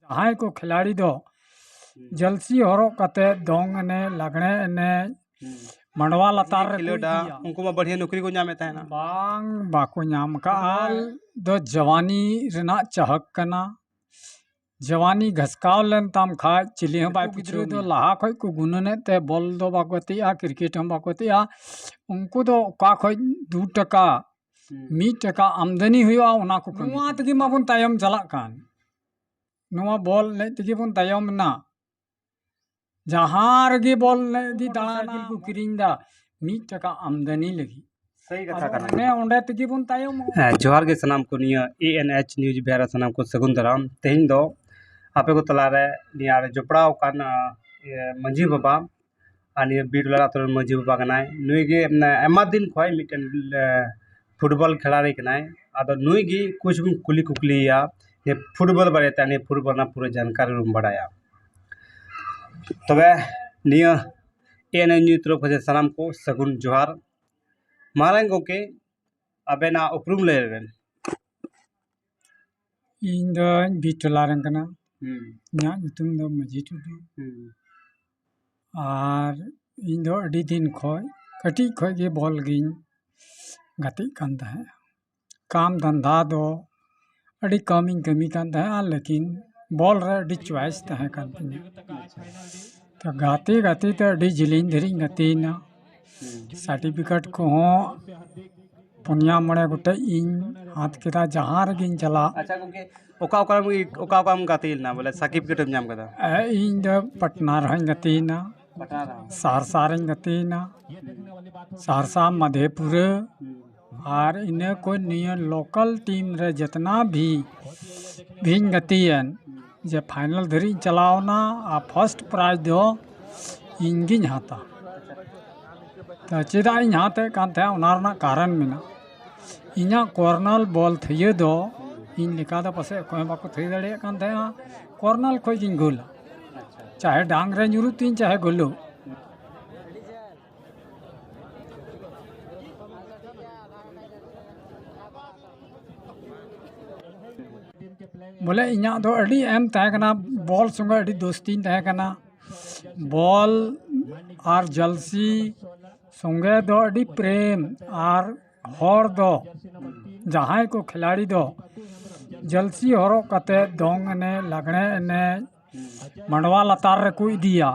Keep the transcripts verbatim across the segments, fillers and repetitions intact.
ᱡᱟᱦᱟᱸᱭ ᱠᱚ ᱠᱷᱤᱞᱟᱲᱤ ᱫᱚ ᱡᱟᱹᱨᱥᱤ ᱦᱚᱨᱚᱜ ᱠᱟᱛᱮ ᱫᱚᱝ ᱮᱱᱮᱡ, ᱞᱟᱜᱽᱬᱮ ᱮᱱᱮᱡ, ᱦᱩᱸ᱾ ᱢᱟᱰᱣᱟ ᱞᱟᱛᱟᱨ ᱨᱮᱠᱚ ᱠᱷᱮᱞᱳᱰᱟ, ᱤᱫᱤᱭᱟ᱾ ᱩᱱᱠᱩ ᱢᱟ ᱵᱟᱹᱲᱤᱭᱟᱹ ᱱᱚᱠᱨᱤ ᱠᱚ ᱧᱟᱢᱮᱫ ᱛᱟᱦᱮᱱᱟ᱾ ᱵᱟᱝ, ᱵᱟᱠᱚ ᱧᱟᱢ ᱠᱟᱜᱼᱟ᱾ ᱫᱚ ᱡᱟᱣᱟᱱᱤ ᱨᱮᱱᱟᱜ ᱪᱟᱦᱟᱠ ᱠᱟᱱᱟ᱾ ᱡᱟᱣᱟᱱᱤ ᱜᱷᱟᱥᱠᱟᱣ ᱞᱮᱱ ᱛᱟᱢ ᱠᱷᱟᱡ ᱪᱤᱞᱤ ᱦᱚᱸ ᱵᱟᱭ ᱱᱩᱠᱩ ᱜᱤᱫᱽᱨᱟᱹ ᱯᱤᱪᱷᱟᱹᱣ ᱫᱚ ᱢᱮᱭᱟ᱾ ᱞᱟᱦᱟ ᱠᱷᱚᱡ ᱠᱚ ᱜᱩᱱᱟᱹᱱᱮᱫ ᱛᱮ ᱵᱚᱞ ᱫᱚ ᱵᱟᱠᱚ ᱜᱟᱛᱮᱜᱼᱟ, ᱠᱨᱤᱠᱮᱴ ᱦᱚᱸ ᱵᱟᱠᱚ ᱜᱟᱛᱮᱜᱼᱟ᱾ ᱩᱱᱠᱩ ᱫᱚ ᱚᱠᱟ ᱠᱷᱚᱡ ᱫᱩ ᱴᱟᱠᱟ, ᱦᱩᱸ᱾ ᱢᱤᱫ ᱴᱟᱠᱟ ᱟᱢᱫᱟᱱᱤ ᱦᱩᱭᱩᱜᱼᱟ, ᱚᱱᱟ ᱠᱚ ᱠᱟᱹᱢᱤ᱾ ᱱᱚᱣᱟ ᱛᱮᱜᱮ ᱢᱟᱵᱚᱱ ᱛᱟᱭᱚᱢ ᱪᱟᱞᱟᱜ ᱠᱟᱱ᱾ ᱱᱚᱣᱟ ᱵᱚᱞ ᱮᱱᱮᱡ ᱛᱮᱜᱮ ᱵᱚᱱ ᱛᱟᱭᱚᱢ ᱮᱱᱟ᱾ ᱡᱟᱦᱟᱸ ᱨᱮᱜᱮ ᱵᱚᱞ ᱮᱱᱮᱡ ᱜᱮ ᱫᱟᱬᱟᱱᱟ, ᱠᱚ ᱠᱤᱨᱤᱧ ᱮᱫᱟ ᱢᱤᱫ ᱴᱟᱠᱟ ᱟᱢᱫᱟᱱᱤ ᱞᱟᱹᱜᱤᱫ᱾ ᱥᱟᱹᱨᱤ ᱠᱟᱛᱷᱟ ᱟᱫᱚ ᱠᱟᱱᱟ᱾ ᱚᱱᱮ ᱚᱸᱰᱮ ᱛᱮᱜᱮ ᱵᱚᱱ ᱛᱟᱭᱚᱢᱚᱜᱼᱟ᱾ ᱦᱮᱸ, ᱡᱚᱦᱟᱨ ᱜᱮ ᱥᱟᱱᱟᱢ ᱠᱚ, ᱱᱤᱭᱟᱹ A N H news ᱵᱮᱦᱨᱟ ᱥᱟᱱᱟᱢ ᱠᱚ ᱥᱟᱹᱜᱩᱱ ᱫᱟᱨᱟᱢ᱾ ᱛᱮᱦᱮᱧ ᱫᱚ ᱟᱯᱮ ᱠᱚ ᱛᱟᱞᱟᱨᱮ ᱱᱤᱭᱟᱹ ᱨᱮ ᱡᱚᱯᱲᱟᱣ ᱟᱠᱟᱱ, ᱟ, ᱤᱭᱟᱹ, ᱢᱟᱹᱡᱷᱤ ᱵᱟᱵᱟ ᱟᱨ ᱱᱤᱭᱟᱹ ᱵᱤᱨ ᱴᱚᱞᱟ ᱟᱛᱳ ᱨᱮᱱ ᱢᱟᱹᱡᱷᱤ ᱵᱟᱵᱟ ᱠᱟᱱᱟᱭ᱾ ᱱᱩᱭ ᱜᱮ, ᱢᱟᱱᱮ, ᱟᱭᱢᱟ ᱫᱤᱱ ᱠᱷᱚᱱ ᱢᱤᱫᱴᱮᱱ, ᱮ, ᱯᱷᱩᱴᱵᱚᱞ ᱠᱷᱮᱞᱟᱲᱤ ᱠᱟᱱᱟᱭ᱾ ᱟᱫᱚ ᱱᱩᱭ ᱜᱮ ᱠᱩᱪ ᱵᱚᱱ ᱠᱩᱞᱤ ᱠᱩᱠᱞᱤᱭᱮᱭᱟ ᱡᱮ ᱯᱷᱩᱴᱵᱚᱞ ᱵᱟᱨᱮᱛᱮ, ᱱᱤᱭᱟᱹ ᱯᱷᱩᱴᱵᱚᱞ ᱨᱮᱱᱟᱜ ᱯᱩᱨᱟᱹ ᱡᱟᱱᱠᱟᱨᱤ ᱵᱚᱱ ᱵᱟᱲᱟᱭᱟ᱾ ᱛᱚᱵᱮ ᱱᱤᱭᱟᱹ A N H news ᱛᱚᱨᱚᱯ ᱠᱷᱚᱱ ᱥᱟᱱᱟᱢ ᱠᱚ ᱥᱟᱹᱜᱩᱱ ᱡᱚᱦᱟᱨ᱾ ᱢᱟᱨᱟᱝ ᱜᱚᱢᱠᱮ, ᱟᱵᱮᱱᱟᱜ ᱩᱯᱨᱩᱢ ᱞᱟᱹᱭ ᱵᱮᱱ᱾ ᱤᱧ ᱫᱚ ᱵᱤᱨ ᱴᱚᱞᱟ ᱨᱮᱱ ᱠᱟᱱᱟ᱾ ᱦᱩᱸ᱾ ᱤᱧᱟᱹᱜ ᱧᱩᱛᱩᱢ ᱫᱚ ᱢᱟᱹᱡᱷᱤ ᱴᱩᱰᱩ᱾ ᱦᱩᱸ᱾ ᱟᱨ ᱤᱧ ᱫᱚ ᱟᱹᱰᱤ ᱫᱤᱱ ᱠᱷᱚᱡ, ᱠᱟᱹᱴᱤᱡ ᱠᱷᱚᱡ ᱜᱮ ᱵᱚᱞ ᱜᱤᱧ ᱜᱟᱛᱮᱜ ᱠᱟᱱ ᱛᱟᱦᱮᱸᱫ᱾ ᱠᱟᱢ ᱫᱷᱟᱱᱫᱟ ᱫᱚ ᱟᱹᱰᱤ ᱠᱚᱢᱤᱧ ᱠᱟᱹᱢᱤ ᱠᱟᱱ ᱛᱟᱦᱮᱸᱫᱼᱟ, ᱞᱮᱠᱤᱱ ᱵᱚᱞ ᱨᱮ ᱟᱹᱰᱤ choice ᱛᱟᱦᱮᱸ ᱠᱟᱱ ᱛᱤᱧᱟᱹ᱾ ᱛᱚ ᱜᱟᱛᱮ ᱜᱟᱛᱮ ᱛᱮ ᱟᱹᱰᱤ ᱡᱮᱞᱮᱧ ᱫᱷᱟᱹᱨᱤᱡ ᱤᱧ ᱜᱟᱛᱮᱭᱮᱱᱟ᱾ ᱦᱩᱸ᱾ Certificate ᱠᱚᱦᱚᱸ ᱯᱩᱱᱭᱟ ᱢᱚᱬᱮ ᱜᱚᱴᱮᱡ ᱤᱧ ᱦᱟᱛ ᱠᱮᱫᱟ, ᱡᱟᱦᱟᱸ ᱨᱮᱜᱮᱧ ᱪᱟᱞᱟᱜ᱾ ᱟᱪᱪᱷᱟ ᱜᱚᱢᱠᱮ, ᱚᱠᱟ ᱚᱠᱟ ᱨᱮᱢ, ᱚᱠᱟ ᱚᱠᱟᱢ ᱜᱟᱛᱮ ᱞᱮᱱᱟ, ᱵᱚᱞᱮ certificate ᱮᱢ ᱧᱟᱢ ᱠᱟᱫᱟ? ᱮ, ᱤᱧ ᱫᱚ ᱯᱟᱴᱱᱟ ᱨᱮᱦᱚᱸᱧ ᱜᱟᱛᱮᱭᱮᱱᱟ, ᱯᱟᱴᱱᱟ ᱨᱮᱦᱚᱸ? ᱥᱟᱦᱟᱨᱥᱟ ᱨᱮᱧ ᱜᱟᱛᱮᱭᱮᱱᱟ, ᱥᱟᱦᱟᱨᱥᱟ, ᱢᱟᱫᱷᱮᱯᱩᱨᱟ, ᱦᱩᱸ᱾ ᱟᱨ ᱤᱱᱟᱹ ᱠᱚ ᱱᱤᱭᱟᱹ local team ᱨᱮ ᱡᱮᱛᱱᱟ ᱵᱷᱤ ᱵᱷᱤᱧ ᱜᱟᱛᱮᱭᱮᱱ, ᱡᱮ final ᱫᱷᱟᱹᱨᱤᱡ ᱤᱧ ᱪᱟᱞᱟᱣᱱᱟ ᱟᱨ first prize ᱫᱚ ᱤᱧ ᱜᱤᱧ ᱦᱟᱛᱟ᱾ ᱛᱚ ᱪᱮᱫᱟᱜ ᱤᱧ ᱦᱟᱛᱮᱫ ᱠᱟᱱ ᱛᱟᱦᱮᱸᱫ, ᱚᱱᱟ ᱨᱮᱱᱟᱜ ᱠᱟᱨᱚᱱ ᱢᱮᱱᱟᱜᱼᱟ᱾ ᱤᱧᱟᱹᱜ corner ᱵᱚᱞ ᱛᱷᱟᱹᱭᱟᱹ ᱫᱚ ᱤᱧ ᱞᱮᱠᱟ ᱫᱚ ᱯᱟᱥᱮᱡ ᱚᱠᱚᱭ ᱦᱚᱸ ᱵᱟᱠᱚ ᱛᱷᱟᱹᱭᱟᱹ ᱫᱟᱲᱮᱭᱟᱜ ᱠᱟᱱ ᱛᱟᱦᱮᱸᱫᱼᱟ᱾ Corner ᱠᱷᱚᱡ ᱜᱤᱧ ᱜᱳᱞᱟ, ᱪᱟᱦᱮ ᱰᱟᱝ ᱨᱮ ᱧᱩᱨᱩᱜ ᱛᱤᱧ, ᱪᱟᱦᱮ ᱜᱳᱞᱳᱜ᱾ ᱵᱚᱞᱮ ᱤᱧᱟᱹᱜ ᱫᱚ ᱟᱹᱰᱤ ᱮᱢ ᱛᱟᱦᱮᱸ ᱠᱟᱱᱟ, ᱵᱚᱞ ᱥᱚᱸᱜᱮ ᱟᱹᱰᱤ ᱫᱳᱥᱛᱤᱧ ᱛᱟᱦᱮᱸ ᱠᱟᱱᱟ᱾ ᱵᱚᱞ ᱟᱨ ᱡᱟᱹᱨᱥᱤ ᱥᱚᱸᱜᱮ ᱫᱚ ᱟᱹᱰᱤ ᱯᱨᱮᱢ, ᱟᱨ ᱦᱚᱲ ᱫᱚ, ᱡᱟᱦᱟᱸᱭ ᱠᱚ ᱠᱷᱤᱞᱟᱲᱤ ᱫᱚ ᱡᱟᱹᱨᱥᱤ ᱦᱚᱨᱚᱜ ᱠᱟᱛᱮ ᱫᱚᱝ ᱮᱱᱮᱡ, ᱞᱟᱜᱽᱬᱮ ᱮᱱᱮᱡ, ᱢᱟᱰᱣᱟ ᱞᱟᱛᱟᱨ ᱨᱮᱠᱚ ᱤᱫᱤᱭᱟ᱾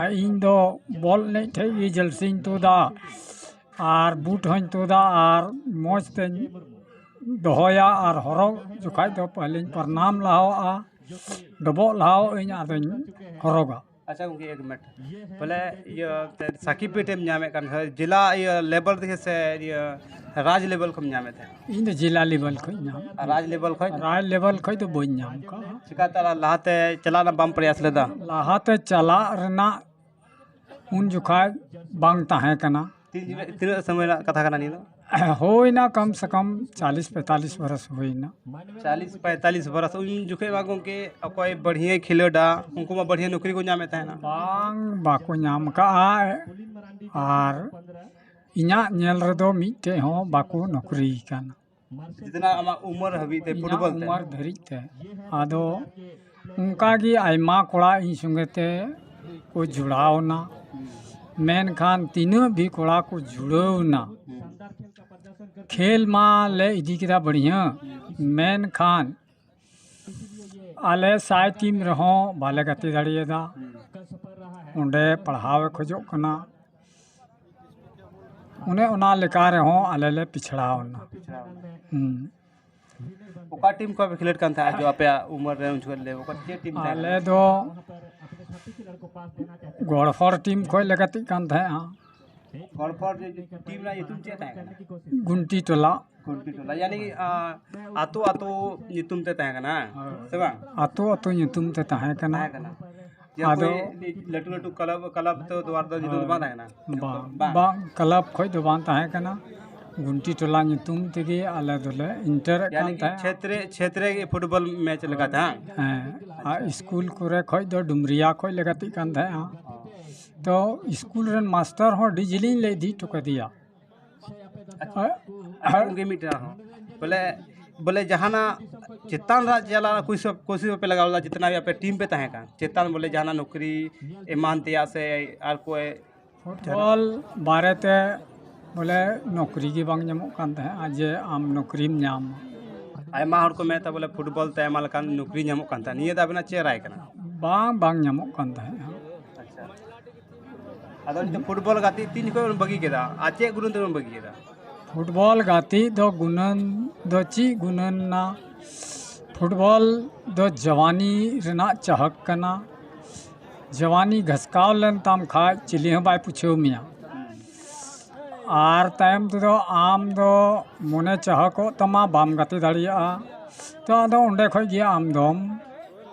ᱟᱨ ᱤᱧ ᱫᱚ ᱵᱚᱞ ᱮᱱᱮᱡ ᱴᱷᱮᱡ ᱜᱮ ᱡᱟᱹᱨᱥᱤᱧ ᱛᱩᱫᱟ ᱟᱨ ᱵᱩᱴ ᱦᱚᱸᱧ ᱛᱩᱫᱟ ᱟᱨ ᱢᱚᱡᱽ ᱛᱮᱧ ᱫᱚᱦᱚᱭᱟ᱾ ᱟᱨ ᱦᱚᱨᱚᱜ ᱡᱚᱠᱷᱟᱡ ᱫᱚ ᱯᱟᱹᱦᱤᱞᱤᱧ ᱯᱨᱚᱱᱟᱢ ᱞᱟᱦᱟᱣᱟᱜᱼᱟ, ᱰᱚᱵᱚᱜ ᱞᱟᱦᱟᱣᱟᱜ ᱟᱹᱧ, ᱟᱫᱚᱧ ᱦᱚᱨᱚᱜᱟ᱾ ᱟᱪᱪᱷᱟ ᱜᱚᱢᱠᱮ, ᱮᱠ ᱢᱤᱱᱤᱴ, ᱵᱚᱞᱮ ᱤᱭᱟᱹ ᱥᱟᱨᱴᱤᱯᱷᱤᱠᱮᱴ ᱮᱢ ᱧᱟᱢᱮᱫ ᱠᱟᱱ ᱠᱷᱟᱱ ᱡᱮᱞᱟ ᱤᱭᱟᱹ ᱞᱮᱵᱮᱞ ᱛᱮᱜᱮ ᱥᱮ ᱤᱭᱟᱹ ᱨᱟᱡᱽ ᱞᱮᱵᱮᱞ ᱠᱷᱚᱱ ᱧᱟᱢᱮᱫ ᱛᱟᱦᱮᱸᱫ? ᱤᱧ ᱫᱚ ᱡᱮᱞᱟ ᱞᱮᱵᱮᱞ ᱠᱷᱚᱱ ᱧᱟᱢ᱾ ᱟᱨ ᱨᱟᱡᱽ ᱞᱮᱵᱮᱞ ᱠᱷᱚᱱ? ᱨᱟᱡᱽ ᱞᱮᱵᱮᱞ ᱠᱷᱚᱱ ᱫᱚ ᱵᱟᱹᱧ ᱧᱟᱢ ᱠᱟᱜᱼᱟ᱾ ᱪᱤᱠᱟᱛᱮ ᱞᱟᱦᱟᱛᱮ ᱪᱟᱞᱟᱜ ᱨᱮᱱᱟᱜ ᱵᱟᱢ ᱯᱨᱚᱭᱟᱥ ᱞᱮᱫᱟ? ᱞᱟᱦᱟᱛᱮ ᱪᱟᱞᱟᱜ ᱨᱮᱱᱟᱜ ᱩᱱ ᱡᱚᱠᱷᱟᱡ ᱵᱟᱝ ᱛᱟᱦᱮᱸ ᱠᱟᱱᱟ᱾ ᱛᱤᱱ ᱡᱚᱠᱷᱮᱡ, ᱛᱤᱱᱟᱹᱜ ᱥᱚᱢᱚᱭ ᱨᱮᱱᱟᱜ ᱠᱟᱛᱷᱟ ᱠᱟᱱᱟ ᱱᱤᱭᱟᱹ ᱫᱚ? ᱦᱩᱭᱱᱟ ᱠᱚᱢ ᱥᱮ ᱠᱚᱢ ᱪᱟᱞᱤᱥ ᱯᱚᱸᱭᱛᱟᱞᱤᱥ ᱵᱚᱨᱚᱥ ᱦᱩᱭᱱᱟ᱾ ᱪᱟᱞᱤᱥ ᱯᱚᱸᱭᱛᱟᱞᱤᱥ ᱵᱚᱨᱚᱥ, ᱩᱱ ᱡᱚᱠᱷᱮᱡ ᱢᱟ ᱜᱚᱢᱠᱮ ᱚᱠᱚᱭ ᱵᱟᱹᱲᱦᱤᱭᱟᱹ ᱠᱷᱮᱞᱳᱰᱟ ᱩᱱᱠᱩ ᱢᱟ ᱵᱟᱹᱲᱦᱤᱭᱟᱹ ᱱᱚᱠᱨᱤ ᱠᱚ ᱧᱟᱢᱮᱫ ᱛᱟᱦᱮᱱᱟ᱾ ᱵᱟᱝ, ᱵᱟᱠᱚ ᱧᱟᱢ ᱠᱟᱜᱼᱟ᱾ ᱟᱨ ᱤᱧᱟᱹᱜ ᱧᱮᱞ ᱨᱮᱫᱚ ᱢᱤᱫᱴᱮᱡ ᱦᱚᱸ ᱵᱟᱠᱚ ᱱᱚᱠᱨᱤ ᱠᱟᱱᱟ᱾ ᱡᱤᱛᱱᱟ ᱟᱢᱟᱜ ᱩᱢᱟᱹᱨ ᱦᱟᱹᱵᱤᱡ ᱛᱮ ᱤᱧᱟᱹᱜ ᱯᱷᱩᱴᱵᱚᱞ ᱛᱮ? ᱩᱢᱟᱹᱨ ᱫᱷᱟᱹᱨᱤᱡ ᱛᱮ᱾ ᱟᱫᱚ ᱚᱱᱠᱟ ᱜᱮ ᱟᱭᱢᱟ ᱠᱚᱲᱟ ᱤᱧ ᱥᱚᱸᱜᱮ ᱛᱮ ᱠᱚ ᱡᱚᱲᱟᱣ ᱮᱱᱟ, ᱢᱮᱱᱠᱷᱟᱱ ᱛᱤᱱᱟᱹᱜ ᱵᱷᱤ ᱠᱚᱲᱟ ᱠᱚ ᱡᱩᱲᱟᱹᱣ ᱮᱱᱟ, ᱠᱷᱮᱞ ᱢᱟ ᱞᱮ ᱤᱫᱤ ᱠᱮᱫᱟ ᱵᱟᱹᱲᱦᱤᱭᱟᱹ, ᱢᱮᱱᱠᱷᱟᱱ ᱟᱞᱮ ᱥᱟᱭ ᱴᱤᱢ ᱨᱮᱦᱚᱸ ᱵᱟᱞᱮ ᱜᱟᱛᱮ ᱫᱟᱲᱮᱭᱟᱫᱟ᱾ ᱚᱸᱰᱮ ᱯᱟᱲᱦᱟᱣᱮ ᱠᱷᱚᱡᱚᱜ ᱠᱟᱱᱟ, ᱚᱱᱮ ᱚᱱᱟ ᱞᱮᱠᱟ ᱨᱮᱦᱚᱸ ᱟᱞᱮ ᱞᱮ ᱯᱤᱪᱷᱲᱟᱣ ᱮᱱᱟ᱾ ᱦᱩᱸ᱾ ᱚᱠᱟ ᱴᱤᱢ ᱠᱷᱚᱱ ᱯᱮ ᱠᱷᱮᱞᱳᱰ ᱠᱟᱱ ᱛᱟᱦᱮᱸᱫ? ᱡᱚ ᱟᱯᱮᱭᱟᱜ ᱩᱢᱮᱨ ᱨᱮ ᱩᱱ ᱡᱚᱠᱷᱚᱱ ᱞᱮ ᱚᱠᱟ ᱪᱮᱫ ᱴᱤᱢ ᱛᱟᱦᱮᱸ ᱟᱞᱮ ᱠᱟᱱᱟ? ᱫᱚ ᱜᱚᱲᱯᱷᱚᱲ ᱴᱤᱢ ᱠᱷᱚᱱ ᱞᱮ ᱜᱟᱛᱮᱜ ᱠᱟᱱ ᱛᱟᱦᱮᱸᱫᱼᱟ᱾ ᱜᱚᱲᱯᱷᱚᱲ ᱴᱤᱢ ᱨᱮᱱᱟᱜ ᱧᱩᱛᱩᱢ ᱪᱮᱫ ᱛᱟᱦᱮᱸ ᱠᱟᱱᱟ? ᱜᱩᱱᱴᱤ ᱴᱚᱞᱟ᱾ ᱜᱩᱱᱴᱤ ᱴᱚᱞᱟ, ᱭᱟᱱᱤ, ᱟ, ᱟᱛᱳ ᱟᱛᱳ ᱧᱩᱛᱩᱢ ᱛᱮ ᱛᱟᱦᱮᱸ ᱠᱟᱱᱟ, ᱦᱳᱭ᱾ ᱥᱮ ᱵᱟᱝ? ᱟᱛᱳ ᱟᱛᱳ ᱧᱩᱛᱩᱢ ᱛᱮ ᱛᱟᱦᱮᱸ ᱠᱟᱱᱟ᱾ ᱛᱟᱦᱮᱸ ᱠᱟᱱᱟ᱾ ᱡᱮ ᱟᱫᱚ ᱚᱠᱚᱭ ᱞᱟᱹᱴᱩ ᱞᱟᱹᱴᱩ ᱠᱞᱟᱵᱽ, ᱠᱞᱟᱵᱽ ᱛᱚ ᱫᱚ ᱟᱨ ᱫᱚ ᱧᱩᱛᱩᱢ ᱫᱚ ᱵᱟᱝ ᱛᱟᱦᱮᱸ ᱠᱟᱱᱟ? ᱵᱟᱝ, ᱵᱟᱝ᱾ ᱵᱟᱝ, ᱠᱞᱟᱵᱽ ᱠᱷᱚᱡ ᱫᱚ ᱵᱟᱝ ᱛᱟᱦᱮᱸ ᱠᱟᱱᱟ᱾ ᱜᱩᱱᱴᱤ ᱴᱚᱞᱟ ᱧᱩᱛᱩᱢ ᱛᱮᱜᱮ ᱟᱞᱮ ᱫᱚᱞᱮ ᱤᱱᱴᱟᱨᱮᱫ ᱠᱟᱱ ᱭᱟᱱᱤ ᱠᱤ ᱛᱟᱦᱮᱸᱫ᱾ ᱪᱷᱮᱛᱨᱮ, ᱪᱷᱮᱛᱨᱮ ᱜᱮ ᱯᱷᱩᱴᱵᱚᱞ ᱢᱮᱪ ᱞᱮᱠᱟ ᱛᱮ, ᱦᱟᱝ? ᱦᱮᱸ, ᱟᱨ ᱥᱠᱩᱞ ᱠᱚᱨᱮ ᱠᱷᱚᱡ ᱫᱚ ᱰᱩᱢᱨᱤᱭᱟ ᱠᱷᱚᱡ ᱞᱮ ᱜᱟᱛᱮᱜ ᱠᱟᱱ ᱛᱟᱦᱮᱸᱫᱼᱟ᱾ ᱛᱚ ᱥᱠᱩᱞ ᱨᱮᱱ ᱢᱟᱥᱴᱟᱨ ᱦᱚᱸ ᱟᱹᱰᱤ ᱡᱤᱞᱤᱧ ᱞᱮ ᱤᱫᱤ ᱦᱚᱴᱚ ᱠᱟᱫᱮᱭᱟ᱾ ᱟᱪᱪᱷᱟ, ᱜᱚᱢᱠᱮ, ᱢᱤᱫᱴᱮᱱ ᱟᱨᱦᱚᱸ, ᱵᱚᱞᱮ, ᱵᱚᱞᱮ ᱡᱟᱦᱟᱱᱟᱜ ᱪᱮᱛᱟᱱ ᱨᱮ ᱪᱟᱞᱟᱜ ᱠᱩᱥᱤ ᱠᱩᱥᱤ ᱵᱟᱯᱮ ᱞᱟᱜᱟᱣ ᱞᱮᱫᱟ, ᱡᱤᱛᱱᱟ ᱵᱷᱤ ᱟᱯᱮ ᱴᱤᱢ ᱯᱮ ᱛᱟᱦᱮᱸ ᱠᱟᱱ ᱪᱮᱛᱟᱱ, ᱵᱚᱞᱮ ᱡᱟᱦᱟᱱᱟᱜ ᱱᱚᱠᱨᱤ ᱮᱢᱟᱱ ᱛᱮᱭᱟᱜ ᱥᱮ ᱟᱨ ᱠᱚ? ᱯᱷᱩᱴᱵᱚᱞ ᱵᱟᱨᱮᱛᱮ ᱵᱚᱞᱮ ᱱᱚᱠᱨᱤ ᱜᱮ ᱵᱟᱝ ᱧᱟᱢᱚᱜ ᱠᱟᱱ ᱛᱟᱦᱮᱸᱫᱼᱟ ᱡᱮ ᱟᱢ ᱱᱚᱠᱨᱤᱢ ᱧᱟᱢ᱾ ᱟᱭᱢᱟ ᱦᱚᱲ ᱠᱚ ᱢᱮᱱᱮᱫ ᱛᱟᱦᱮᱸ ᱵᱚᱞᱮ ᱯᱷᱩᱴᱵᱚᱞ ᱛᱮ ᱟᱭᱢᱟ ᱞᱮᱠᱟᱱ ᱱᱚᱠᱨᱤ ᱧᱟᱢᱚᱜ ᱠᱟᱱ ᱛᱟᱦᱮᱸᱫ, ᱱᱤᱭᱟᱹ ᱫᱚ ᱟᱵᱮᱱᱟᱜ ᱪᱮᱫ ᱨᱟᱭ ᱠᱟᱱᱟ? ᱵᱟᱝ, ᱵᱟᱝ ᱧᱟᱢᱚᱜ ᱠᱟᱱ ᱛᱟᱦᱮᱸᱫᱼᱟ᱾ ᱟᱫᱚ ᱱᱤᱛᱚᱜ ᱯᱷᱩᱴᱵᱚᱞ ᱜᱟᱛᱮᱜ ᱛᱤᱱ ᱡᱚᱠᱷᱚᱱ ᱵᱮᱱ ᱵᱟᱹᱜᱤ ᱠᱮᱫᱟ ᱟᱨ ᱪᱮᱫ ᱜᱩᱱᱟᱹᱱ ᱛᱮᱵᱮᱱ ᱵᱟᱹᱜᱤ ᱠᱮᱫᱟ? ᱯᱷᱩᱴᱵᱚᱞ ᱜᱟᱛᱮᱜ ᱫᱚ ᱜᱩᱱᱟᱹᱱ ᱫᱚ ᱪᱮᱫ ᱜᱩᱱᱟᱹᱱ ᱱᱟ? ᱯᱷᱩᱴᱵᱚᱞ ᱫᱚ ᱡᱟᱣᱟᱱᱤ ᱨᱮᱱᱟᱜ ᱪᱟᱦᱟᱠ ᱠᱟᱱᱟ᱾ ᱡᱟᱣᱟᱱᱤ ᱜᱷᱟᱥᱠᱟᱣ ᱞᱮᱱ ᱛᱟᱢ ᱠᱷᱟᱡ ᱪᱤᱞᱤ ᱦᱚᱸ ᱵᱟᱭ ᱯᱩᱪᱷᱟᱹᱣ ᱢᱮᱭᱟ᱾ ᱟᱨ ᱛᱟᱭᱚᱢ ᱛᱮᱫᱚ ᱟᱢ ᱫᱚ ᱢᱚᱱᱮ ᱪᱟᱦᱟᱠᱚᱜ ᱛᱟᱢᱟ, ᱵᱟᱢ ᱜᱟᱛᱮ ᱫᱟᱲᱮᱭᱟᱜᱼᱟ᱾ ᱛᱚ ᱟᱫᱚ ᱚᱸᱰᱮ ᱠᱷᱚᱡ ᱜᱮ ᱟᱢ ᱫᱚᱢ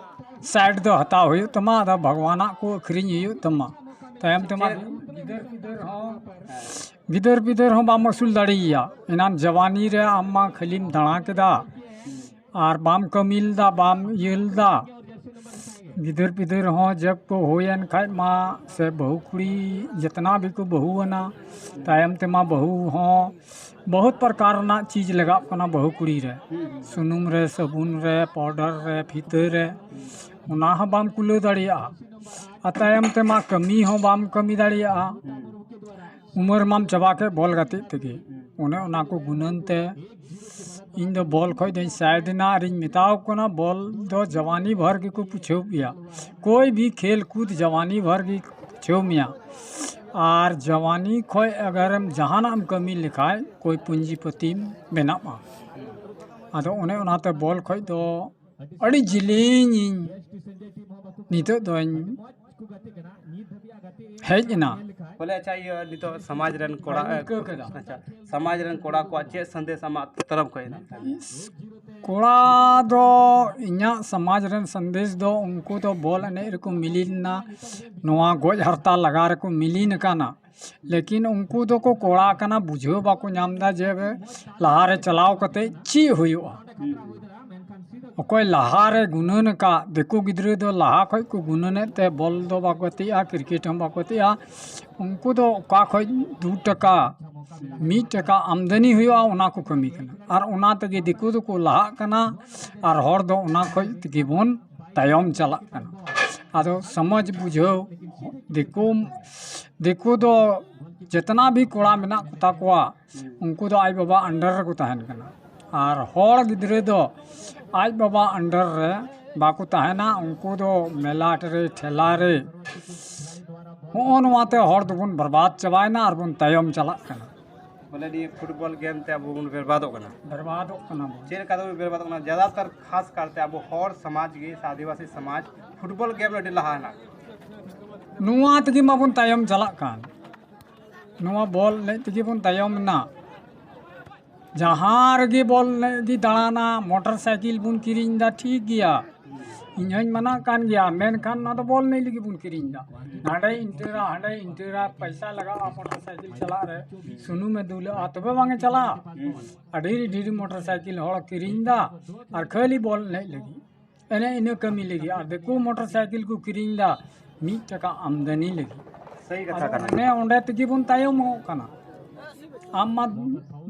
ᱥᱟᱭᱤᱰ ᱫᱚ ᱦᱟᱛᱟᱣ ᱦᱩᱭᱩᱜ ᱛᱟᱢᱟ, ᱟᱫᱚ ᱵᱷᱟᱜᱽᱣᱟᱱᱟᱜ ᱠᱚ ᱟᱹᱠᱷᱨᱤᱧ ᱦᱩᱭᱩᱜ ᱛᱟᱢᱟ᱾ ᱛᱟᱭᱚᱢ ᱛᱮᱢᱟ ᱜᱤᱫᱟᱹᱨ ᱯᱤᱫᱟᱹᱨ ᱦᱚᱸ ᱜᱤᱫᱟᱹᱨ ᱯᱤᱫᱟᱹᱨ ᱦᱚᱸ ᱵᱟᱢ ᱟᱹᱥᱩᱞ ᱫᱟᱲᱮᱭᱟᱭᱟ᱾ ᱮᱱᱟᱱ ᱡᱟᱣᱟᱱᱤ ᱨᱮ ᱟᱢ ᱢᱟ ᱠᱷᱟᱹᱞᱤᱢ ᱫᱟᱬᱟ ᱠᱮᱫᱟ ᱟᱨ ᱵᱟᱢ ᱠᱟᱹᱢᱤ ᱞᱮᱫᱟ, ᱵᱟᱢ ᱤᱭᱟᱹ ᱞᱮᱫᱟ᱾ ᱜᱤᱫᱟᱹᱨ ᱯᱤᱫᱟᱹᱨ ᱦᱚᱸ ᱡᱟᱵ ᱠᱚ ᱦᱩᱭᱮᱱ ᱠᱷᱟᱡ ᱢᱟ, ᱥᱮ ᱵᱟᱹᱦᱩ ᱠᱩᱲᱤ ᱡᱮᱛᱱᱟ ᱵᱷᱤ ᱠᱚ ᱵᱟᱹᱦᱩᱣᱟᱱᱟ, ᱛᱟᱭᱚᱢ ᱛᱮᱢᱟ ᱵᱟᱹᱦᱩ ᱦᱚᱸ ᱵᱚᱦᱩᱛ ᱯᱨᱚᱠᱟᱨ ᱨᱮᱱᱟᱜ ᱪᱤᱡᱽ ᱞᱟᱜᱟᱜ ᱠᱟᱱᱟ ᱵᱟᱹᱦᱩ ᱠᱩᱲᱤ ᱨᱮ, ᱥᱩᱱᱩᱢ ᱨᱮ, ᱥᱟᱵᱩᱱ ᱨᱮ, ᱯᱟᱣᱰᱟᱨ ᱨᱮ, ᱯᱷᱤᱛᱟᱹ ᱨᱮ, ᱚᱱᱟ ᱦᱚᱸ ᱵᱟᱢ ᱠᱩᱞᱟᱹᱣ ᱫᱟᱲᱮᱭᱟᱜᱼᱟ᱾ ᱟᱨ ᱛᱟᱭᱚᱢ ᱛᱮᱢᱟ ᱠᱟᱹᱢᱤ ᱦᱚᱸ ᱵᱟᱢ ᱠᱟᱹᱢᱤ ᱫᱟᱲᱮᱭᱟᱜᱼᱟ᱾ ᱩᱢᱮᱨ ᱢᱟᱢ ᱪᱟᱵᱟ ᱠᱮᱫ ᱵᱚᱞ ᱜᱟᱛᱮᱜ ᱛᱮᱜᱮ᱾ ᱚᱱᱮ ᱚᱱᱟ ᱠᱚ ᱜᱩᱱᱟᱹᱱ ᱛᱮ ᱤᱧ ᱫᱚ ᱵᱚᱞ ᱠᱷᱚᱡ ᱫᱚᱧ ᱥᱟᱭᱤᱰ ᱮᱱᱟ ᱟᱨᱤᱧ ᱢᱮᱛᱟᱣ ᱠᱚ ᱠᱟᱱᱟ, ᱵᱚᱞ ᱫᱚ ᱡᱟᱣᱟᱱᱤ ᱵᱷᱚᱨ ᱜᱮᱠᱚ ᱯᱩᱪᱷᱟᱹᱣ ᱯᱮᱭᱟ, ᱠᱳᱭ ᱵᱷᱤ ᱠᱷᱮᱞ ᱠᱩᱫ ᱡᱟᱣᱟᱱᱤ ᱵᱷᱚᱨ ᱜᱮ ᱯᱩᱪᱷᱟᱹᱣ ᱢᱮᱭᱟ᱾ ᱟᱨ ᱡᱟᱣᱟᱱᱤ ᱠᱷᱚᱡ ᱟᱜᱟᱨᱮᱢ ᱡᱟᱦᱟᱱᱟᱜ ᱮᱢ ᱠᱟᱹᱢᱤ ᱞᱮᱠᱷᱟᱡ ᱠᱳᱭ ᱯᱩᱸᱡᱤᱯᱟᱹᱛᱤᱢ ᱵᱮᱱᱟᱜᱼᱟ᱾ ᱟᱫᱚ ᱚᱱᱮ ᱚᱱᱟᱛᱮ ᱵᱚᱞ ᱠᱷᱚᱡ ᱫᱚ ᱟᱹᱰᱤ ᱡᱤᱞᱤᱧ ᱤᱧ ᱱᱤᱛᱚᱜ ᱫᱚᱧ ᱦᱮᱡ ᱮᱱᱟ᱾ ᱵᱚᱞᱮ ᱟᱪᱪᱷᱟ, ᱤᱭᱟᱹ ᱱᱤᱛᱚᱜ ᱥᱚᱢᱟᱡᱽ ᱨᱮᱱ ᱠᱚᱲᱟ ᱟᱹᱭᱠᱟᱹᱣ ᱠᱮᱫᱟ᱾ ᱟᱪᱪᱷᱟ, ᱥᱚᱢᱟᱡᱽ ᱨᱮᱱ ᱠᱚᱲᱟ ᱠᱚᱣᱟᱜ ᱪᱮᱫ ᱥᱟᱸᱫᱮᱥ ᱟᱢᱟᱜ ᱛᱚᱨᱚᱯ ᱠᱷᱚᱱ ᱦᱮᱱᱟᱜ ᱛᱟᱢᱟ? ᱠᱚᱲᱟ ᱫᱚ ᱤᱧᱟᱹᱜ ᱥᱚᱢᱟᱡᱽ ᱨᱮᱱ ᱥᱟᱸᱫᱮᱥ ᱫᱚ ᱩᱱᱠᱩ ᱫᱚ ᱵᱚᱞ ᱮᱱᱮᱡ ᱨᱮᱠᱚ ᱢᱤᱞᱤᱱᱟ, ᱱᱚᱣᱟ ᱜᱚᱡ ᱦᱟᱨᱛᱟ ᱞᱟᱜᱟ ᱨᱮᱠᱚ ᱢᱤᱞᱤᱱ ᱟᱠᱟᱱᱟ᱾ ᱞᱮᱠᱤᱱ ᱩᱱᱠᱩ ᱫᱚᱠᱚ ᱠᱚᱲᱟ ᱠᱟᱱᱟ, ᱵᱩᱡᱷᱟᱹᱣ ᱵᱟᱠᱚ ᱧᱟᱢ ᱮᱫᱟ ᱡᱮ ᱞᱟᱦᱟᱨᱮ ᱪᱟᱞᱟᱣ ᱠᱟᱛᱮ ᱪᱮᱫ ᱦᱩᱭᱩᱜᱼᱟ᱾ ᱚᱠᱚᱭ ᱞᱟᱦᱟᱨᱮ ᱜᱩᱱᱟᱹᱱ ᱟᱠᱟᱫ, ᱫᱤᱠᱩ ᱜᱤᱫᱽᱨᱟᱹ ᱫᱚ ᱞᱟᱦᱟ ᱠᱷᱚᱡ ᱠᱚ ᱜᱩᱱᱟᱹᱱᱮᱫ ᱛᱮ ᱵᱚᱞ ᱫᱚ ᱵᱟᱠᱚ ᱜᱟᱛᱮᱜᱼᱟ, ᱠᱨᱤᱠᱮᱴ ᱦᱚᱸ ᱵᱟᱠᱚ ᱜᱟᱛᱮᱜᱼᱟ᱾ ᱩᱱᱠᱩ ᱫᱚ ᱚᱠᱟ ᱠᱷᱚᱡ ᱫᱩ ᱴᱟᱠᱟ, ᱢᱤᱫ ᱴᱟᱠᱟ ᱟᱢᱫᱟᱱᱤ ᱦᱩᱭᱩᱜᱼᱟ, ᱚᱱᱟ ᱠᱚ ᱠᱟᱹᱢᱤ ᱠᱟᱱᱟ᱾ ᱟᱨ ᱚᱱᱟ ᱛᱮᱜᱮ ᱫᱤᱠᱩ ᱫᱚᱠᱚ ᱞᱟᱦᱟᱜ ᱠᱟᱱᱟ, ᱟᱨ ᱦᱚᱲ ᱫᱚ ᱚᱱᱟ ᱠᱷᱚᱡ ᱛᱮᱜᱮ ᱵᱚᱱ ᱛᱟᱭᱚᱢ ᱪᱟᱞᱟᱜ ᱠᱟᱱᱟ᱾ ᱟᱫᱚ ᱥᱚᱢᱟᱡᱽ ᱵᱩᱡᱷᱟᱹᱣ, ᱫᱤᱠᱩ, ᱫᱤᱠᱩ ᱫᱚ ᱡᱮᱛᱱᱟ ᱵᱷᱤ ᱠᱚᱲᱟ ᱢᱮᱱᱟᱜ ᱠᱚᱛᱟ ᱠᱚᱣᱟ, ᱩᱱᱠᱩ ᱫᱚ ᱟᱡ ᱵᱟᱵᱟ under ᱨᱮᱠᱚ ᱛᱟᱦᱮᱱ ᱠᱟᱱᱟ᱾ ᱟᱨ ᱦᱚᱲ ᱜᱤᱫᱽᱨᱟᱹ ᱫᱚ ᱟᱡ ᱵᱟᱵᱟ under ᱨᱮ ᱵᱟᱠᱚ ᱛᱟᱦᱮᱱᱟ, ᱩᱱᱠᱩ ᱫᱚ ᱢᱮᱞᱟᱴ ᱨᱮ, ᱴᱷᱮᱞᱟ ᱨᱮ, ᱦᱚᱸᱜᱼᱚ ᱱᱚᱣᱟᱛᱮ ᱦᱚᱲ ᱫᱚᱵᱚᱱ ᱵᱚᱨᱵᱟᱫ ᱪᱟᱵᱟᱭᱮᱱᱟ ᱟᱨ ᱵᱚᱱ ᱛᱟᱭᱚᱢ ᱪᱟᱞᱟᱜ ᱠᱟᱱᱟ᱾ ᱵᱚᱞᱮ ᱱᱤᱭᱟᱹ ᱯᱷᱩᱴᱵᱚᱞ ᱜᱮᱢ ᱛᱮ ᱟᱵᱚ ᱵᱚᱱ ᱵᱮᱨᱵᱟᱫᱚᱜ ᱠᱟᱱᱟ᱾ ᱵᱮᱨᱵᱟᱫᱚᱜ ᱠᱟᱱᱟ ᱵᱚᱱ᱾ ᱪᱮᱫ ᱞᱮᱠᱟ ᱛᱮᱵᱚᱱ ᱵᱮᱨᱵᱟᱫᱚᱜ ᱠᱟᱱᱟ? ᱡᱟᱫᱟᱛᱟᱨ ᱠᱷᱟᱥ ᱠᱟᱨᱛᱮ ᱟᱵᱚ ᱦᱚᱲ ᱥᱚᱢᱟᱡᱽ ᱜᱮ ᱥᱮ ᱟᱹᱫᱤᱵᱟᱹᱥᱤ ᱥᱚᱢᱟᱡᱽ ᱯᱷᱩᱴᱵᱚᱞ ᱜᱮᱢ ᱨᱮ ᱟᱹᱰᱤ ᱞᱟᱦᱟ ᱦᱮᱱᱟᱜ᱾ ᱱᱚᱣᱟ ᱛᱮᱜᱮ ᱢᱟᱵᱚᱱ ᱛᱟᱭᱚᱢ ᱪᱟᱞᱟᱜ ᱠᱟᱱ᱾ ᱱᱚᱣᱟ ᱵᱚᱞ ᱮᱱᱮᱡ ᱛᱮᱜᱮ ᱵᱚᱱ ᱛᱟᱭᱚᱢ ᱮᱱᱟ᱾ ᱡᱟᱦᱟᱸ ᱨᱮᱜᱮ ᱵᱚᱞ ᱮᱱᱮᱡ ᱜᱮ ᱫᱟᱬᱟᱱᱟ, ᱢᱚᱴᱚᱨ ᱥᱟᱭᱠᱮᱞ ᱵᱚᱱ ᱠᱤᱨᱤᱧ ᱮᱫᱟ, ᱴᱷᱤᱠ ᱜᱮᱭᱟ, ᱤᱧ ᱦᱚᱧ ᱢᱟᱱᱟᱜ ᱠᱟᱱ ᱜᱮᱭᱟ, ᱢᱮᱱᱠᱷᱟᱱ ᱱᱚᱣᱟ ᱫᱚ ᱵᱚᱞ ᱮᱱᱮᱡ ᱞᱟᱹᱜᱤᱫ ᱵᱚᱱ ᱠᱤᱨᱤᱧ ᱮᱫᱟ᱾ ᱱᱟᱰᱮ ᱤᱱᱴᱟᱹᱨᱟ, ᱦᱟᱸᱰᱮ ᱤᱱᱴᱟᱹᱨᱟ, ᱯᱚᱭᱥᱟ ᱞᱟᱜᱟᱜᱼᱟ ᱢᱚᱴᱚᱨ ᱥᱟᱭᱠᱮᱞ ᱪᱟᱞᱟᱜ ᱨᱮ, ᱥᱩᱱᱩᱢᱮ ᱫᱩᱞᱟᱜᱼᱟ, ᱛᱚᱵᱮ ᱵᱟᱝ ᱮ ᱪᱟᱞᱟᱜᱼᱟ᱾ ᱟᱹᱰᱤ ᱰᱷᱮᱨ ᱢᱚᱴᱚᱨ ᱥᱟᱭᱠᱮᱞ ᱦᱚᱲ ᱠᱤᱨᱤᱧ ᱮᱫᱟ, ᱟᱨ ᱠᱷᱟᱹᱞᱤ ᱵᱚᱞ ᱮᱱᱮᱡ ᱞᱟᱹᱜᱤᱫ, ᱮᱱᱮ ᱤᱱᱟᱹ ᱠᱟᱹᱢᱤ ᱞᱟᱹᱜᱤᱫ᱾ ᱟᱨ ᱫᱤᱠᱩ ᱢᱚᱴᱚᱨ ᱥᱟᱭᱠᱮᱞ ᱠᱚ ᱠᱤᱨᱤᱧ ᱮᱫᱟ, ᱢᱤᱫ ᱴᱟᱠᱟ ᱟᱢᱫᱟᱱᱤ ᱞᱟᱹᱜᱤᱫ᱾ ᱥᱟᱹᱦᱤ ᱠᱟᱛᱷᱟ ᱟᱫᱚ ᱠᱟᱱᱟ᱾ ᱚᱱᱮ ᱚᱸᱰᱮ ᱛᱮᱜᱮ ᱵᱚᱱ ᱛᱟᱭᱚᱢᱚᱜ ᱠᱟᱱᱟ᱾ ᱟᱢ ᱢᱟ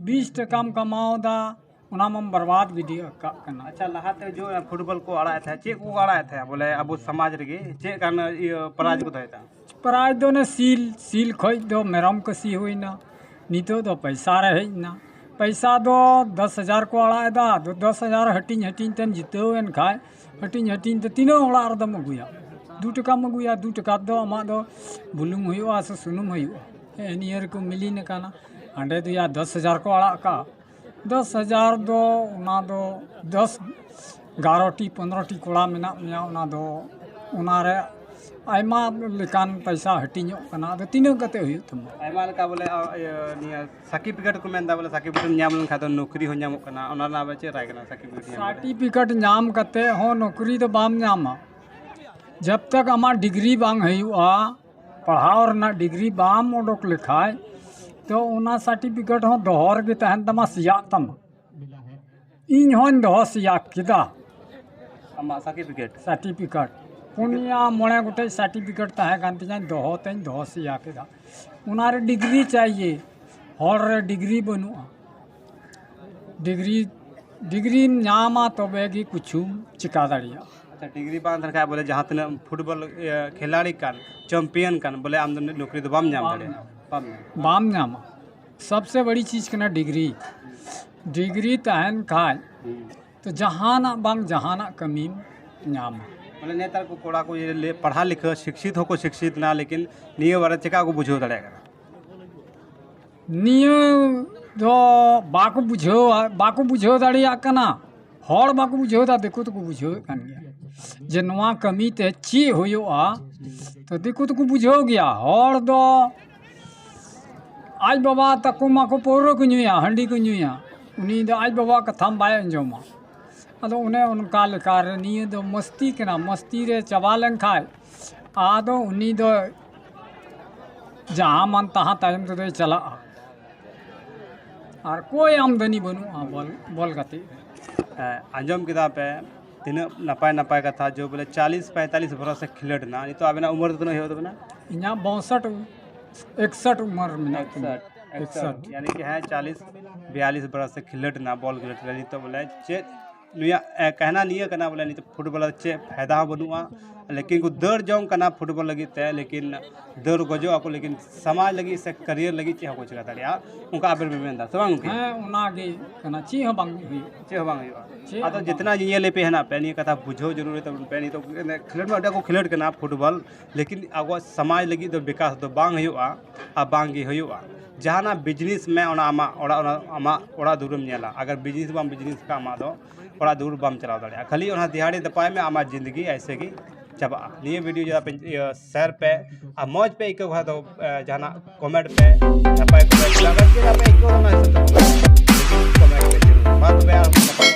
ᱵᱤᱥ ᱴᱟᱠᱟᱢ ᱠᱟᱢᱟᱣ ᱮᱫᱟ, ᱚᱱᱟ ᱢᱟᱢ ᱵᱟᱨᱵᱟᱫ ᱜᱤᱰᱤ ᱠᱟᱜ ᱠᱟᱱᱟ᱾ ᱟᱪᱪᱷᱟ, ᱞᱟᱦᱟᱛᱮ ᱡᱚ ᱯᱷᱩᱴᱵᱚᱞ ᱠᱚ ᱟᱲᱟᱜ ᱮᱫ ᱛᱟᱦᱮᱸᱫ, ᱪᱮᱫ ᱠᱚ ᱟᱲᱟᱜ ᱮᱫ ᱛᱟᱦᱮᱸᱫ? ᱵᱚᱞᱮ ᱟᱵᱚ ᱥᱚᱢᱟᱡᱽ ᱨᱮᱜᱮ ᱪᱮᱫ ᱠᱟᱱ ᱤᱭᱟᱹ ᱯᱨᱟᱭᱤᱡᱽ ᱠᱚ ᱫᱚᱦᱚᱭᱮᱫ ᱛᱟᱦᱮᱸᱫ? ᱯᱨᱟᱭᱤᱡᱽ ᱫᱚ ᱚᱱᱮ ᱥᱤᱞ, ᱥᱤᱞ ᱠᱷᱚᱡ ᱫᱚ ᱢᱮᱨᱚᱢ ᱠᱟᱹᱥᱤ ᱦᱩᱭᱱᱟ, ᱱᱤᱛᱚᱜ ᱫᱚ ᱯᱚᱭᱥᱟ ᱨᱮ ᱦᱮᱡ ᱮᱱᱟ᱾ ᱯᱚᱭᱥᱟ ᱫᱚ ᱫᱚᱥ ᱦᱟᱡᱟᱨ ᱠᱚ ᱟᱲᱟᱜ ᱮᱫᱟ, ᱟᱫᱚ ᱫᱚᱥ ᱦᱟᱡᱟᱨ ᱦᱟᱹᱴᱤᱧ ᱦᱟᱹᱴᱤᱧ ᱛᱮᱢ ᱡᱤᱛᱟᱹᱣ ᱮᱱ ᱠᱷᱟᱡ, ᱦᱟᱹᱴᱤᱧ ᱦᱟᱹᱴᱤᱧ ᱛᱮ ᱛᱤᱱᱟᱹᱜ ᱚᱲᱟᱜ ᱨᱮᱫᱚᱢ ᱟᱹᱜᱩᱭᱟ? ᱫᱩ ᱴᱟᱠᱟᱢ ᱟᱹᱜᱩᱭᱟ, ᱫᱩ ᱴᱟᱠᱟ ᱫᱚ ᱟᱢᱟᱜ ᱫᱚ ᱵᱩᱞᱩᱝ ᱦᱩᱭᱩᱜᱼᱟ ᱥᱮ ᱥᱩᱱᱩᱢ ᱦᱩᱭᱩᱜᱼᱟ? ᱦᱮᱸ, ᱱᱤᱭᱟᱹ ᱨᱮᱠᱚ ᱢᱤᱞᱤᱱ ᱟᱠᱟᱱᱟ᱾ ᱦᱟᱸᱰᱮ ᱫᱚᱭᱟ ᱫᱚᱥ ᱦᱟᱡᱟᱨ ᱠᱚ ᱟᱲᱟᱜ ᱠᱟᱜᱼᱟ᱾ ᱫᱚᱥ ᱦᱟᱡᱟᱨ ᱫᱚ ᱚᱱᱟ ᱫᱚ ᱫᱚᱥ, ᱮᱜᱟᱨᱚ ᱴᱤ, ᱯᱚᱱᱨᱚ ᱴᱤ ᱠᱚᱲᱟ ᱢᱮᱱᱟᱜ ᱢᱮᱭᱟ, ᱚᱱᱟ ᱫᱚ, ᱚᱱᱟᱨᱮ ᱟᱭᱢᱟ ᱞᱮᱠᱟᱱ ᱯᱚᱭᱥᱟ ᱦᱟᱹᱴᱤᱧᱚᱜ ᱠᱟᱱᱟ᱾ ᱟᱫᱚ ᱛᱤᱱᱟᱹᱜ ᱠᱟᱛᱮ ᱦᱩᱭᱩᱜ ᱛᱟᱢᱟ? ᱟᱭᱢᱟ ᱞᱮᱠᱟ ᱵᱚᱞᱮ, ᱟ, ᱤᱭᱟᱹ, ᱱᱤᱭᱟᱹ ᱥᱟᱨᱴᱤᱯᱷᱤᱠᱮᱴ ᱠᱚ ᱢᱮᱱᱫᱟ ᱵᱚᱞᱮ ᱥᱟᱨᱴᱤᱯᱷᱤᱠᱮᱴ ᱧᱟᱢ ᱞᱮᱱᱠᱷᱟᱱ ᱫᱚ ᱱᱚᱠᱨᱤ ᱦᱚᱸ ᱧᱟᱢᱚᱜ ᱠᱟᱱᱟ᱾ ᱚᱱᱟ ᱨᱮᱱᱟᱜ ᱟᱵᱮᱱ ᱪᱮᱫ ᱨᱟᱭ ᱠᱟᱱᱟ? ᱥᱟᱨᱴᱤᱯᱷᱤᱠᱮᱴ ᱧᱟᱢ ᱠᱟᱛᱮ? ᱥᱟᱨᱴᱤᱯᱷᱤᱠᱮᱴ ᱧᱟᱢ ᱠᱟᱛᱮ ᱦᱚᱸ ᱱᱚᱠᱨᱤ ᱫᱚ ᱵᱟᱢ ᱧᱟᱢᱟ᱾ ᱡᱟᱵ ᱛᱟᱠ ᱟᱢᱟᱜ ᱰᱤᱜᱽᱨᱤ ᱵᱟᱝ ᱦᱩᱭᱩᱜᱼᱟ, ᱯᱟᱲᱦᱟᱣ ᱨᱮᱱᱟᱜ ᱰᱤᱜᱽᱨᱤ ᱵᱟᱢ ᱚᱰᱚᱠ ᱞᱮᱠᱷᱟᱡ, ᱛᱚ ᱚᱱᱟ ᱥᱟᱨᱴᱤᱯᱷᱤᱠᱮᱴ ᱦᱚᱸ ᱫᱚᱦᱚ ᱨᱮᱜᱮ ᱛᱟᱦᱮᱱ ᱛᱟᱢᱟ, ᱥᱮᱭᱟᱜ ᱛᱟᱢᱟ᱾ ᱤᱧ ᱦᱚᱸᱧ ᱫᱚᱦᱚ ᱥᱮᱭᱟ ᱠᱮᱫᱟ᱾ ᱟᱢᱟᱜ ᱥᱟᱨᱴᱤᱯᱷᱤᱠᱮᱴ? ᱥᱟᱨᱴᱤᱯᱷᱤᱠᱮᱴ ᱯᱩᱱᱭᱟ ᱢᱚᱬᱮ ᱜᱚᱴᱮᱡ ᱥᱟᱨᱴᱤᱯᱷᱤᱠᱮᱴ ᱛᱟᱦᱮᱸ ᱠᱟᱱ ᱛᱤᱧᱟᱹ, ᱫᱚᱦᱚ ᱛᱮᱧ ᱫᱚᱦᱚ ᱥᱮᱭᱟ ᱠᱮᱫᱟ᱾ ᱚᱱᱟᱨᱮ ᱰᱤᱜᱽᱨᱤ ᱪᱟᱭᱭᱮ, ᱦᱚᱲ ᱨᱮ ᱰᱤᱜᱽᱨᱤ ᱵᱟᱹᱱᱩᱜᱼᱟ᱾ ᱰᱤᱜᱽᱨᱤ, ᱰᱤᱜᱽᱨᱤᱢ ᱧᱟᱢᱟ ᱛᱚᱵᱮ ᱜᱮ ᱠᱤᱪᱷᱩᱢ ᱪᱤᱠᱟ ᱫᱟᱲᱮᱭᱟᱜᱼᱟ᱾ ᱟᱪᱪᱷᱟ, ᱰᱤᱜᱽᱨᱤ ᱵᱟᱝ ᱛᱟᱦᱮᱸ ᱠᱷᱟᱱ ᱵᱚᱞᱮ ᱡᱟᱦᱟᱸ ᱛᱤᱱᱟᱹᱜ ᱯᱷᱩᱴᱵᱚᱞ ᱤᱭᱟᱹ ᱠᱷᱤᱞᱟᱲᱤ ᱠᱟᱱ, ᱪᱟᱢᱯᱤᱭᱟᱱ ᱠᱟᱱ, ᱵᱚᱞᱮ ᱟᱢ ᱫᱚ ᱱᱚᱠᱨᱤ ᱫᱚ ᱵᱟᱢ ᱧᱟᱢ ᱫᱟᱲᱮᱭᱟᱜᱼᱟ᱾ ᱵᱟᱢ ᱧᱟᱢᱟ᱾ ᱵᱟᱢ ᱧᱟᱢᱟ᱾ ᱥᱚᱵᱥᱮ ᱵᱟᱲᱤ ᱪᱤᱡᱽ ᱠᱟᱱᱟ ᱰᱤᱜᱽᱨᱤ᱾ ᱰᱤᱜᱽᱨᱤ ᱛᱟᱦᱮᱱ ᱠᱷᱟᱡ ᱛᱚ ᱡᱟᱦᱟᱱᱟᱜ ᱵᱟᱝ ᱡᱟᱦᱟᱱᱟᱜ ᱠᱟᱹᱢᱤᱢ ᱧᱟᱢᱟ᱾ ᱢᱟᱱᱮ ᱱᱮᱛᱟᱨ ᱠᱚ ᱠᱚᱲᱟ ᱠᱚ ᱤᱭᱟᱹ ᱞᱮ ᱯᱟᱲᱦᱟᱣ ᱞᱮᱠᱷᱟ ᱥᱤᱠᱥᱤᱛ ᱦᱚᱸᱠᱚ ᱥᱤᱠᱥᱤᱛ ᱱᱟ, ᱞᱮᱠᱤᱱ ᱱᱤᱭᱟᱹ ᱵᱟᱨᱮ ᱪᱮᱠᱟ ᱠᱚ ᱵᱩᱡᱷᱟᱹᱣ ᱫᱟᱲᱮᱭᱟᱜ ᱠᱟᱱᱟ? ᱱᱤᱭᱟᱹ ᱫᱚ ᱵᱟᱠᱚ ᱵᱩᱡᱷᱟᱹᱣᱟ, ᱵᱟᱠᱚ ᱵᱩᱡᱷᱟᱹᱣ ᱫᱟᱲᱮᱭᱟᱜ ᱠᱟᱱᱟ᱾ ᱦᱚᱲ ᱵᱟᱠᱚ ᱵᱩᱡᱷᱟᱹᱣ ᱫᱟ, ᱫᱤᱠᱩ ᱫᱚᱠᱚ ᱵᱩᱡᱷᱟᱹᱣᱮᱫ ᱠᱟᱱ ᱜᱮᱭᱟ ᱡᱮ ᱱᱚᱣᱟ ᱠᱟᱹᱢᱤ ᱛᱮ ᱪᱮᱫ ᱦᱩᱭᱩᱜᱼᱟ᱾ ᱛᱚ ᱫᱤᱠᱩ ᱫᱚᱠᱚ ᱵᱩᱡᱷᱟᱹᱣ ᱜᱮᱭᱟ, ᱦᱚᱲ ᱫᱚ ᱟᱡ ᱵᱟᱵᱟ ᱛᱟᱠᱚ ᱢᱟᱠᱚ ᱯᱟᱹᱣᱨᱟᱹ ᱠᱚ ᱧᱩᱭᱟ, ᱦᱟᱺᱰᱤ ᱠᱚ ᱧᱩᱭᱟ, ᱩᱱᱤ ᱫᱚ ᱟᱡ ᱵᱟᱵᱟᱣᱟᱜ ᱠᱟᱛᱷᱟ ᱵᱟᱭ ᱟᱸᱡᱚᱢᱟ᱾ ᱟᱫᱚ ᱚᱱᱮ ᱚᱱᱠᱟ ᱞᱮᱠᱟᱨᱮ ᱱᱤᱭᱟᱹ ᱫᱚ ᱢᱟᱹᱥᱛᱤ ᱠᱟᱱᱟ, ᱢᱟᱹᱥᱛᱤ ᱨᱮ ᱪᱟᱵᱟ ᱞᱮᱱᱠᱷᱟᱡ ᱟᱫᱚ ᱩᱱᱤ ᱫᱚ ᱡᱟᱦᱟᱸ ᱢᱟᱱ ᱛᱟᱦᱟᱸ ᱛᱟᱭᱚᱢ ᱛᱮᱫᱚᱭ ᱪᱟᱞᱟᱜᱼᱟ᱾ ᱟᱨ ᱠᱚᱭ ᱟᱢᱫᱟᱱᱤ ᱵᱟᱹᱱᱩᱜᱼᱟ ᱵᱚᱞ, ᱵᱚᱞ ᱜᱟᱛᱮᱜ ᱨᱮ᱾ ᱦᱮᱸ, ᱟᱸᱡᱚᱢ ᱠᱮᱫᱟ ᱯᱮ ᱛᱤᱱᱟᱹᱜ ᱱᱟᱯᱟᱭ ᱱᱟᱯᱟᱭ ᱠᱟᱛᱷᱟ, ᱡᱮ ᱵᱚᱞᱮ ᱪᱟᱞᱤᱥ ᱯᱚᱸᱭᱛᱟᱞᱤᱥ ᱵᱚᱨᱚᱥ ᱮ ᱠᱷᱮᱞᱳᱰ ᱮᱱᱟ᱾ ᱱᱤᱛᱚᱜ ᱟᱵᱮᱱᱟᱜ ᱩᱢᱮᱨ ᱫᱚ ᱛᱤᱱᱟᱹᱜ ᱦᱩᱭᱩᱜ ᱛᱟᱵᱮᱱᱟ? ᱤᱧᱟᱹᱜ ᱵᱟᱥᱴ, ᱮᱠᱥᱴ ᱩᱢᱮᱨ ᱢᱮᱱᱟᱜ ᱛᱤᱧᱟ᱾ ᱮᱠᱥᱴ, ᱮᱠᱥᱴ᱾ ᱮᱠᱥᱴ᱾ ᱭᱟᱱᱤ ᱠᱤ ᱦᱮᱸ, ᱪᱟᱞᱤᱥ ᱵᱤᱭᱟᱞᱤᱥ ᱵᱚᱨᱚᱥ ᱮ ᱠᱷᱮᱞᱳᱰ ᱮᱱᱟ ᱵᱚᱞ ᱠᱷᱮᱞᱳᱰ ᱨᱮ᱾ ᱱᱤᱛᱚᱜ ᱵᱚᱞᱮ ᱪᱮᱫ ᱱᱩᱭᱟᱜ, ᱮ, ᱠᱟᱦᱱᱟ ᱱᱤᱭᱟᱹ ᱠᱟᱱᱟ ᱵᱚᱞᱮ ᱱᱤᱛᱚᱜ ᱯᱷᱩᱴᱵᱚᱞ ᱨᱮ ᱪᱮᱫ ᱯᱷᱟᱭᱫᱟ ᱦᱚᱸ ᱵᱟᱹᱱᱩᱜᱼᱟ, ᱞᱮᱠᱤᱱ ᱠᱚ ᱫᱟᱹᱲ ᱡᱚᱝ ᱠᱟᱱᱟ ᱯᱷᱩᱴᱵᱚᱞ ᱞᱟᱹᱜᱤᱫ ᱛᱮ, ᱞᱮᱠᱤᱱ ᱫᱟᱹᱲ ᱜᱚᱡᱚᱜ ᱟᱠᱚ, ᱞᱮᱠᱤᱱ ᱥᱚᱢᱟᱡᱽ ᱞᱟᱹᱜᱤᱫ ᱥᱮ ᱠᱮᱨᱤᱭᱟᱨ ᱞᱟᱹᱜᱤᱫ ᱪᱮᱫ ᱦᱚᱸ ᱠᱚ ᱪᱤᱠᱟ ᱫᱟᱲᱮᱭᱟᱜᱼᱟ, ᱚᱱᱠᱟ ᱟᱵᱮᱱ ᱵᱮᱱ ᱢᱮᱱ ᱮᱫᱟ ᱥᱮ ᱵᱟᱝ ᱜᱚᱢᱠᱮ? ᱦᱮᱸ, ᱚᱱᱟ ᱜᱮ ᱠᱟᱱᱟ, ᱪᱮᱫ ᱦᱚᱸ ᱵᱟᱝ ᱦᱩᱭᱩᱜᱼᱟ᱾ ᱪᱮᱫ ᱦᱚᱸ ᱵᱟᱝ ᱦᱩᱭᱩᱜᱼᱟ᱾ ᱪᱮᱫ ᱟᱫᱚ ᱦᱚᱸ ᱵᱟᱝ᱾ ᱡᱤᱛᱱᱟ ᱧᱮᱧᱮᱞ ᱯᱮ ᱦᱮᱱᱟᱜ ᱯᱮ, ᱱᱤᱭᱟᱹ ᱠᱟᱛᱷᱟ ᱵᱩᱡᱷᱟᱹᱣ ᱡᱟᱹᱨᱩᱲ ᱛᱟᱵᱚᱱ ᱯᱮ᱾ ᱱᱤᱛᱚᱜ ᱠᱷᱮᱞᱳᱰ ᱢᱟ ᱟᱹᱰᱤ ᱠᱚ ᱠᱷᱮᱞᱳᱰ ᱠᱟᱱᱟ ᱯᱷᱩᱴᱵᱚᱞ, ᱞᱮᱠᱤᱱ ᱟᱵᱚᱣᱟᱜ ᱥᱚᱢᱟᱡᱽ ᱞᱟᱹᱜᱤᱫ ᱫᱚ ᱵᱤᱠᱟᱥ ᱫᱚ ᱵᱟᱝ ᱦᱩᱭᱩᱜᱼᱟ ᱟᱨ ᱵᱟᱝ ᱜᱮ ᱦᱩᱭᱩᱜᱼᱟ᱾ ᱡᱟᱦᱟᱱᱟᱜ ᱵᱤᱡᱽᱱᱮᱥ ᱢᱮ, ᱚᱱᱟ ᱟᱢᱟᱜ ᱚᱲᱟᱜ, ᱚᱱᱟ ᱟᱢᱟᱜ ᱚᱲᱟᱜ ᱫᱩᱣᱟᱹᱨᱮᱢ ᱧᱮᱞᱟ᱾ ᱟᱜᱟᱨ ᱵᱤᱡᱽᱱᱮᱥ ᱵᱟᱢ ᱵᱤᱡᱽᱱᱮᱥ ᱠᱷᱟᱱ ᱟᱢᱟᱜ ᱫᱚ ᱚᱲᱟᱜ ᱫᱩᱣᱟᱹᱨ ᱵᱟᱢ ᱪᱟᱞᱟᱣ ᱫᱟᱲᱮᱭᱟᱜᱼᱟ᱾ ᱠᱷᱟᱹᱞᱤ ᱚᱱᱟ ᱫᱤᱦᱟᱲᱤ ᱫᱟᱯᱟᱭ ᱢᱮ, ᱟᱢᱟᱜ ᱡᱤᱱᱫᱮᱜᱤ ᱟᱭᱥᱮ ᱜᱮ ᱪᱟᱵᱟᱜᱼᱟ᱾ ᱱᱤᱭᱟᱹ ᱵᱷᱤᱰᱤᱭᱳ ᱡᱩᱫᱤ ᱟᱯᱮ, ᱤᱭᱟᱹ, ᱥᱮᱭᱟᱨ ᱯᱮ, ᱟᱨ ᱢᱚᱡᱽ ᱯᱮ ᱟᱹᱭᱠᱟᱹᱣ ᱠᱷᱟᱱ ᱫᱚ, ᱮ, ᱡᱟᱦᱟᱱᱟᱜ ᱠᱚᱢᱮᱱᱴ ᱯᱮ, ᱱᱟᱯᱟᱭ ᱠᱚᱢᱮᱱᱴ ᱯᱮ, ᱟᱵᱟᱨ ᱪᱮᱫ ᱟᱯᱮ ᱟᱹᱭᱠᱟᱹᱣ ᱚᱱᱟ ᱦᱤᱥᱟᱹᱵ ᱛᱮ ᱠᱚᱢᱮᱱᱴ ᱯᱮ, ᱠᱚᱢᱮᱱᱴ ᱯᱮ ᱡᱟᱹᱨᱩᱲ᱾ ᱢᱟ ᱛᱚᱵᱮ ᱟᱨ ᱱᱟᱯᱟᱭ